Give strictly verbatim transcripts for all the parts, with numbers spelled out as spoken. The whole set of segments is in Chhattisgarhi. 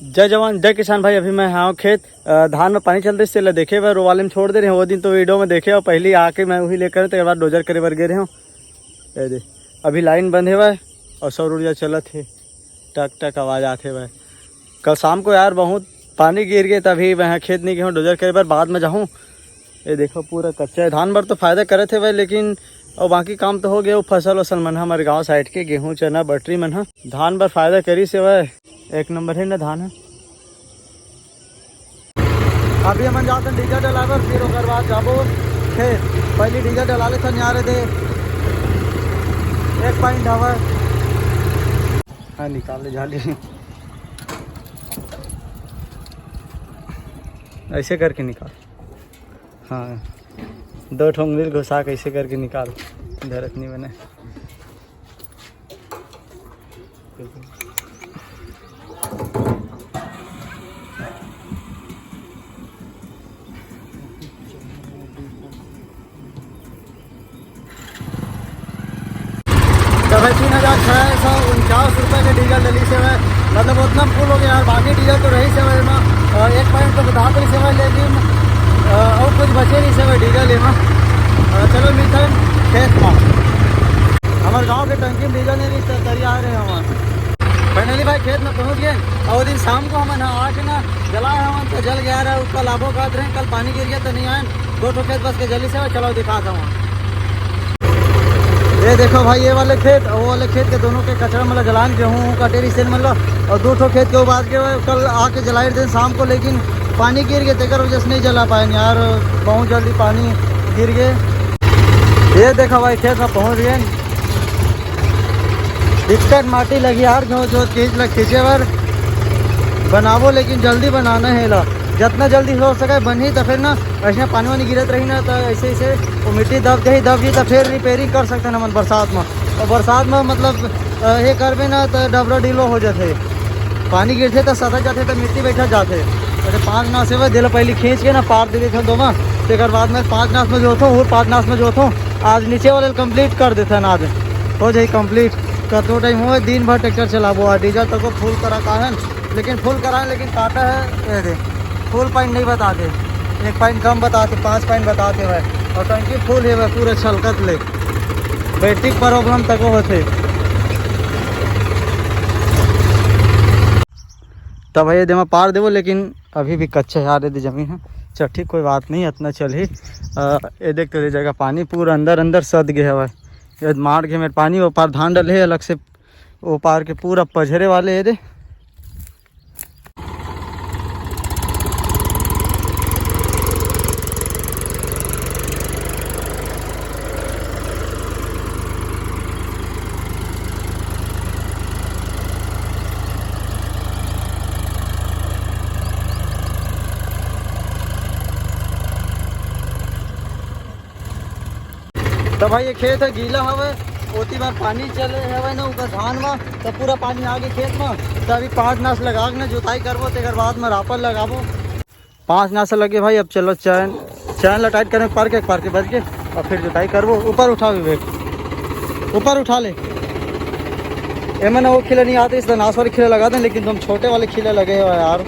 जय जवान, जय किसान भाई। अभी मैं हंव खेत, अ, धान में पानी चल रहिस, तेला देखे बर वो वाले में छोड़ दे रहेंव। वो दिन तो वीडियो में देखे हव, पहली आके मैं वही लेकर, तेकर बाद डोजर करे बर गे रहेंव। ये दे, अभी लाइन बंद हेवय अउ सौर ऊर्जा चलत हे, टक टक आवाज आत हेवय। कल शाम को यार बहुत पानी गिर गे, तभी मैं खेत नहीं गेहूँ डोजर करे बर, बाद में जाहूँ। ये देखो पूरा कच्चा है। धान बर तो फायदा करत हेवय, लेकिन अउ बाकी काम तो हो गया। वो फसल वसल मन ह हमर गांव साइड के गेहूं, चना, बटरी मन ह धान बर फायदा करिस हेवय। एक नंबर है ना धान ह। अभी हमन जात हन डीजल डलाए बर, फिर ओकर बाद जाबो खेत। पहली डीजल डला लेथन यार दे। एक पॉइंट हवय। हाँ, निकाल ले जाली। ऐसे करके निकाल। हाँ, दो ठो उंगली घुसा के ऐसे करके निकाल। धरत नहीं बने। तो भाई, तीन हजार छः सौ उनचास रुपये के डीजल डली से भाई, मतलब, उतना फुल हो गया यार। बाकी डीजल तो रही से भाई, एमा, अ, एक पॉइंट तो बता रही से भाई, लेकिन, अ, और कुछ बचे नहीं से भाई डीजल एमा। अ, चलो, मिलते हैं खेत में। हमारे गांव के टंकी में डीजल नहीं रिस, तैयार है हमारे। फाइनली भाई, खेत में पहुंच गए। और वो दिन शाम को हमन ह आके ना जलाए हमन, तो जल गया रहा, उसका लाभो खात रहे। कल पानी गिर गया तो नहीं आए, दो ठो खेत बस के जली से, चलो दिखाता हूँ। ये देखो भाई, ये वाले खेत, वो वाले खेत के दोनों के कचरा मतलब जलान, गेहूं काटे रिसेन मतलब, और दो ठो खेत के उबाद के कल आके जलाई रहे शाम को, लेकिन पानी गिर गए, तेकर वजह से नहीं जला पाए यार। बहुत जल्दी पानी गिर गए। ये देखो भाई, खेत में पहुंच गए। दिक्कत माटी लगी यार, जो जो चीज लग खींचे बर बनाबो, लेकिन जल्दी बनाना है ला, जितना जल्दी हो सके बनही। तो फिर ना, ऐसे पानी वानी गिरत रही ना, तो ऐसे ऐसे वो मिट्टी दब जाही, दब जाही, तो फिर रिपेयरिंग कर सकते हैं हमन बरसात में। और बरसात में मतलब, अ, ये करबे ना, तो डबरा डीलो हो जाते, पानी गिरते तो सटक जाते, तो मिट्टी बैठा जाते। अरे, पाँच नास से दे ला, पहले खींच के ना पार दे देते दोमा, तेकर बाद में पाँच नास में जोतों, और पाँच नास में जोतों। आज नीचे वाले कंप्लीट कर देते हैं, आज हो जाए कंप्लीट। कतो टाइम हो, दिन भर ट्रैक्टर चलाबो, आ डीजल तको फुल करा का है, लेकिन फुल करा है, लेकिन काटा है, ये दे, फुल पॉइंट नहीं बताते, एक पॉइंट कम बताते, पाँच पॉइंट बताते भाई, और टंकी फुल है भाई, पूरा छलकत ले, बैटरी प्रॉब्लम तको होते। तब ये दे मैं पार देबो, लेकिन अभी भी कच्चा यार, ये दे जमीन है। चल ठीक, कोई बात नहीं, इतना चल ही। अ, ये देख, तेरे जगह पानी पूरा अंदर अंदर सद गए हवय। ये मार के मेरे पानी, वो पार धान डले है अलग से, वो पार के पूरा पझरे वाले ये दे। तो भाई, ये खेत है गीला हवे, ओती बार पानी चले हवे ना ऊपर धान में, तो पूरा पानी आगे खेत में। तो अभी पाँच नास लगा के ना जुताई करबो, तेकर बाद में रापर लगाबो। पाँच नास लगे भाई। अब चलो चैन, चैन ला टाइट करें, पर के, पर के बच के, और फिर जुताई करबो। ऊपर उठा विवेक, ऊपर उठा ले। एमन वो खिला नहीं आते, इस तरह नास वाले खिला लगा दें, लेकिन तुम छोटे वाले खिला लगे हो यार।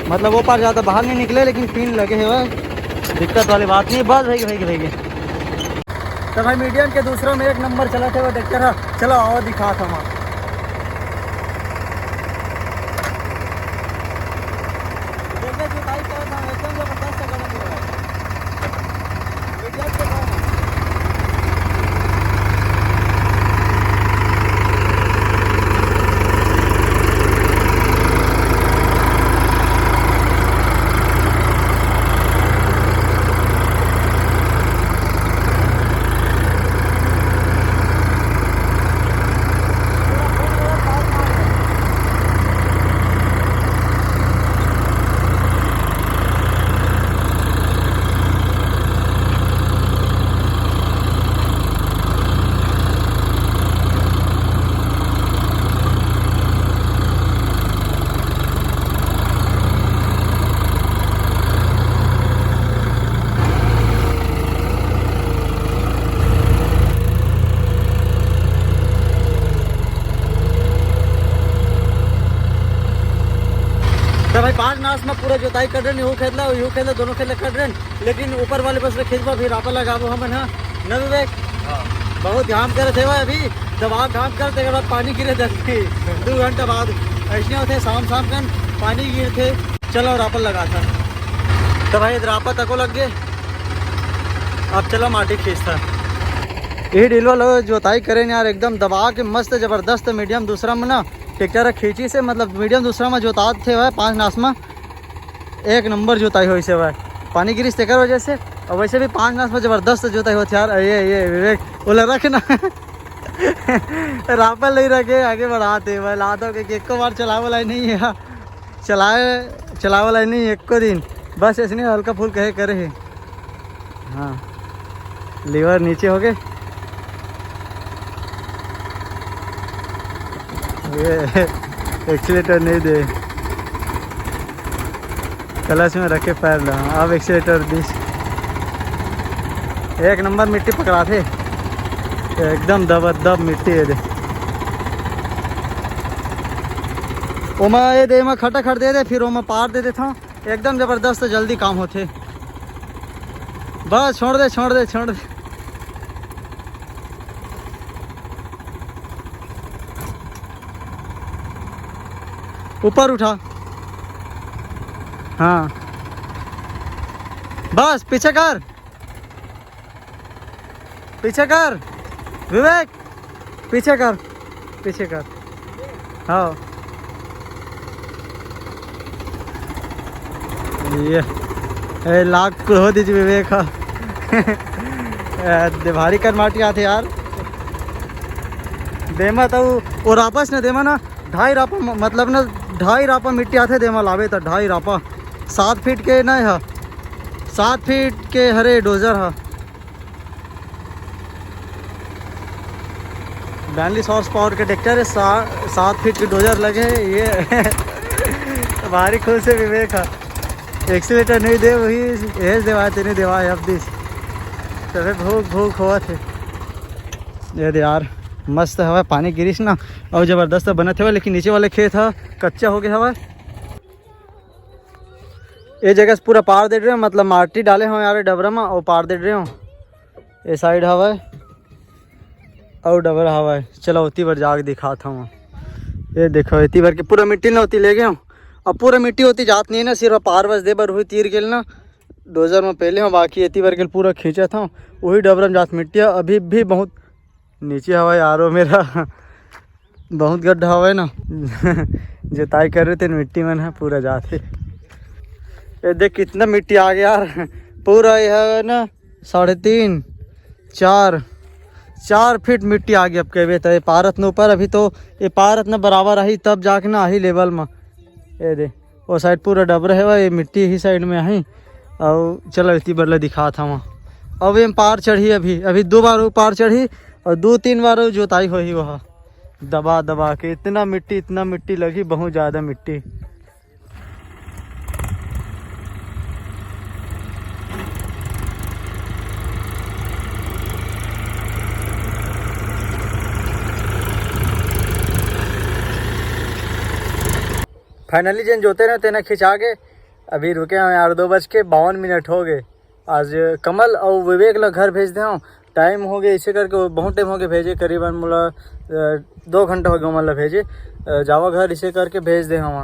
मतलब वो पार ज़्यादा बाहर नहीं निकले, लेकिन पिन लगे हुए, दिक्कत वाली बात नहीं। बस भाई, भाई, भाई। तो भाई, मीडियम के दूसरा में एक नंबर चला था वो ट्रैक्टर है। चलो, और दिखा था वहाँ। देखिए, जुताई कर रहा था, एकदम जबरदस्त है, गरम हो रहा है। तो भाई, पांच नास में पूरा जोताई कर रहे हैं, यहू खेत ला, यहू खेत ला, दोनों खेत ला कर रहे हैं, लेकिन ऊपर वाले बस ले खींचबो, फिर रापा लगाबो हमन ह, न विवेक? हाँ। बहुत घाम करत हे भाई अभी, दबा घाम करत, एक बाद पानी गिरे जल्दी, दो घंटा बाद ऐसने होते, शाम शाम कन पानी गिरते। चलो, रापा लगाथन। तो भाई, इधर रापा तको लग गए, अब चलो माटी खींचता। यही डीलवा लो, जोताई करें यार, एकदम दबा के मस्त जबरदस्त मीडियम दूसरा में ना ट्रैक्टर खींची से, मतलब मीडियम दूसरा में जोतात थे भाई, पांच नास में एक नंबर जोताई होइस हे भाई, पानी गिरिस तेकर वजह से। और वैसे भी पांच नास में जबरदस्त जोताई होत हे यार। ये, ये विवेक, ओला रख ना। रापा नहीं रखे, आगे बढ़ाते भाई, लातो के एको बार चलावे वाला ही नहीं है, चलाए, चलावे वाला ही नहीं एको दिन, बस ऐसने हल्का फुल्का हे करे हे। हाँ, लीवर नीचे हो गए। ये एक्सीलेटर नहीं दे, क्लच में रखे पैर ला, अब एक्सीलेटर दिस। एक नंबर मिट्टी पकड़ाथे, एकदम दबदब मिट्टी हे दे। ओमा ये दे, एमा खटाखट दे दे, फिर ओमा पार दे देथव। एकदम जबरदस्त, जल्दी काम होथे। बस छोड़ दे, छोड़ दे, छोड़ दे। ऊपर उठा। हाँ, बस पीछे कर, पीछे कर विवेक, पीछे कर, पीछे कर। हाँ, ये, ए, लाख हो दीजिए विवेक। हाँ। ए, दे भारी कर माटी आथे यार। देमा तो वो रापस ने देमा ना, ढाई रापा म-, मतलब ना, ढाई रापा मिट्टी आथे देमा लावे तो ढाई रापा। सात फीट के नहीं है, सात फीट के हरे डोजर है। बयालीस horse power के ट्रैक्टर है, सा-, सात फीट के डोजर लगे है ये। भारी खुश है विवेक। हाँ, एक्सीलेटर नहीं दे, वही एज देवा, तेने देवा है अब दिस। तो फिर भूख भूख होवत है। ये दे यार, मस्त हवा, पानी गिरिस ना, और जबरदस्त बनत हवा, लेकिन नीचे वाले खेत ह कच्चा हो गया हवा। ये जगह से पूरा पार दे रहे हो, मतलब माटी डाले हो यार डबरा में, और पार दे रहे हो। ये साइड हवा और डबरा हवा। चलो, उती बार जाके दिखाता हूँ। ये देखो, इतनी बार के पूरा मिट्टी ना होती ले गए हो। अब पूरा मिट्टी होती जात नहीं है ना, सिर्फ पार बस दे बर हुई तीर गेल ना, डोजर में पहले हो, बाकी इतनी बार के पूरा खींचा था। वही डबरा में जात मिट्टी है, अभी भी बहुत नीचे हवा यारो मेरा। बहुत गड्ढा हवा है ना। जोताई कर रहे थे, मिट्टी मन है पूरा जात है। ये देख कितना मिट्टी आ गया यार, पूरा ये है ना, साढ़े तीन, चार, चार फीट मिट्टी आ गई। अब कहबे तो ये पारत न ऊपर, अभी तो ये पारत न बराबर आही, तब जाके ना आही लेवल में। ये दे, वो साइड पूरा डबरा है, ये मिट्टी ही साइड में आही। और चलो, इतनी बदला दिखात हवा। अब ये पार चढ़ी, अभी, अभी दो बार वो पार चढ़ी और दो तीन बार वो जोताई होही वहाँ दबा दबा के। इतना मिट्टी, इतना मिट्टी लगी, बहुत ज़्यादा मिट्टी। फाइनली जेन जोते रहे, तेना खिंचा के अभी रुके हैं यार, दो बज के बावन मिनट हो गए। आज कमल और विवेक ला घर भेज दे हूँ, टाइम हो गया इसे करके, बहुत टाइम हो गया भेजे, करीबन मोला, अ, दो घंटा हो गया, मतलब भेजे, अ, जावा घर इसे करके भेज दे हूँ।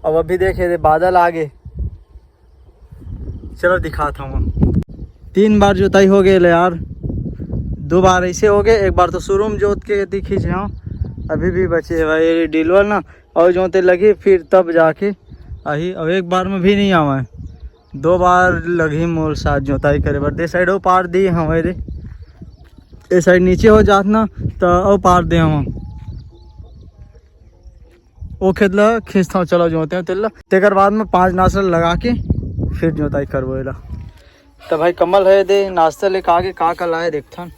अब अभी देखे दे, बादल आ गए। चलो दिखाता हूँ। तीन बार जोताई हो गए यार, दो बार ऐसे हो गए, एक बार तो शुरू में जोत के एती खींचे हूँ, अभी भी बचे है भाई डीलवल ना, और जोते लगी फिर तब जाके आही। अब एक बार में भी नहीं आवा है, दो बार लगी मोर साथ जोताई करे बर। दे साइड वो पार दी हवे रे, ए साइड नीचे हो जात ना, तो ओ पार दे हम। ओ खेत ला खींचता हूँ, चलो जोते हैं तेल ला। तेकर बाद में पाँच नासर लगा के फिर जोताई करबो एला। तो भाई कमल है दे नाश्ता लेके आगे, का का लाए देखथन।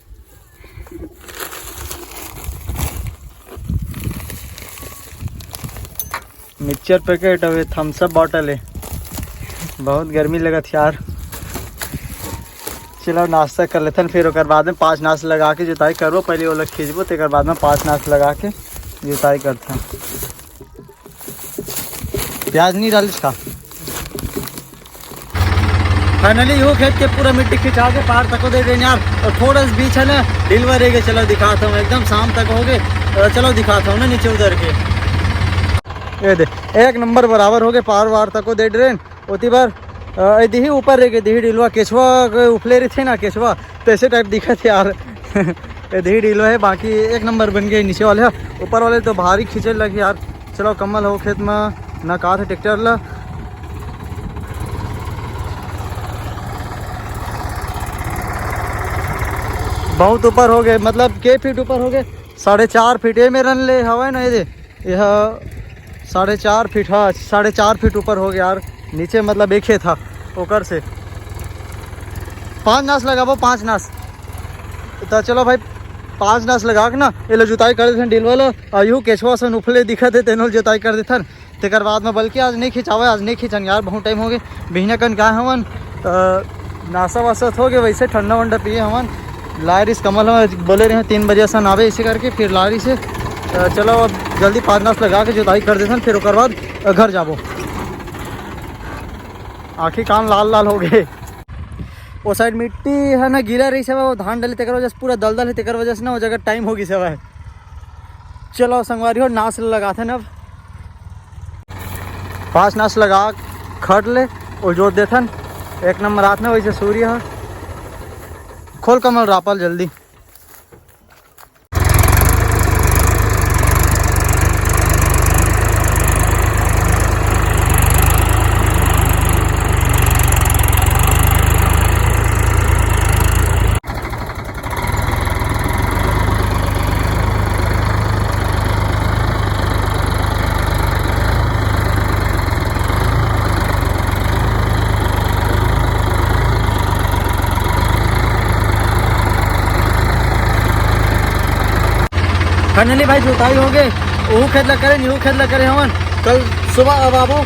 मिक्सचर पैकेट, अउ ये थम्स अप बॉटल है। बहुत गर्मी लगत यार। चलो नाश्ता कर लेथन, फिर ओकर बाद में पाँच नास लगा के जुताई करबो। पहले ओला खींचबो, तेकर बाद में पाँच नास लगा के जुताई करथन। प्याज नहीं डालिस का? फाइनली इहू खेत के पूरा मिट्टी खिंचा के पार तको दे देन यार। अउ थोड़ा सा बीच हे ना, ढिलवा रह गे, चलो दिखात हँव, एकदम शाम तक होगे। अ, चलो दिखात हँव ना नीचे उतर के। ये दे, एक नंबर बराबर होगे, पार वार तको दे ड्रेन। ओती बर, अ, ए दिही ऊपर रह गे, दिही ढिलवा केचवा के उफले रहिथे ना, केचवा तैसे type दिखत हे यार। ए दिही ढिलवा हे, बाकी एक नंबर बन गे नीचे वाले ह। ऊपर वाले तो भारी खींचे लगे यार। चलो कमल हो खेत में ना का थे ट्रैक्टर ला। बहुत ऊपर होगे, मतलब के फीट ऊपर होगे? साढ़े चार फीट। ए मेरन ले हवय ना, ये दे, यह साढ़े चार फीट, हाँ, साढ़े चार फीट ऊपर होगे यार। नीचे मतलब एक खेत ह, ओकर से पाँच नास लगाबो, पाँच नास। त चलो भाई, पाँच नास लगा के ना, एला जुताई कर देथन ढिलवा ला। अउ इहू केचवा सन उफले दिखत हे, तेनो ल जुताई कर देथन। तेकर बाद में बल्कि आज नहीं खिंचावे, आज नहीं खिंचन यार, बहुत टाइम होगे। बिहने कन काय हवन, अ, नासा वासा होगे, वैसे ठंडा वंडा पिए हवन। लाए रिस कमल ह, बोले रहे तीन बजे असन आवे, इसे करके फिर लाए रिस हे। अ, चलो अब जल्दी पाँच नास लगा के जुताई कर देथन, फिर ओकर बाद, अ, घर जाबो। आँखी कान लाल लाल होगे। ओ side मिट्टी हे ना, गीला रहिस हवय, वो धान डाले तेकर वजह से पूरा दलदल हे, तेकर वजह से ना वो जगह टाइम हो गिस हवय। चलो संगवारी हो, नास लगाथन अब। पाँच नास लगा खट ले, ओ जोत देथन। एक नंबर हाथ में वैसे सूर्य ह। खोल कमल रापल जल्दी। फाइनली भाई, जुताई होगे। ओहू खेत ला करे, इहू खेत ला करे हवन। कल सुबह अब आबो।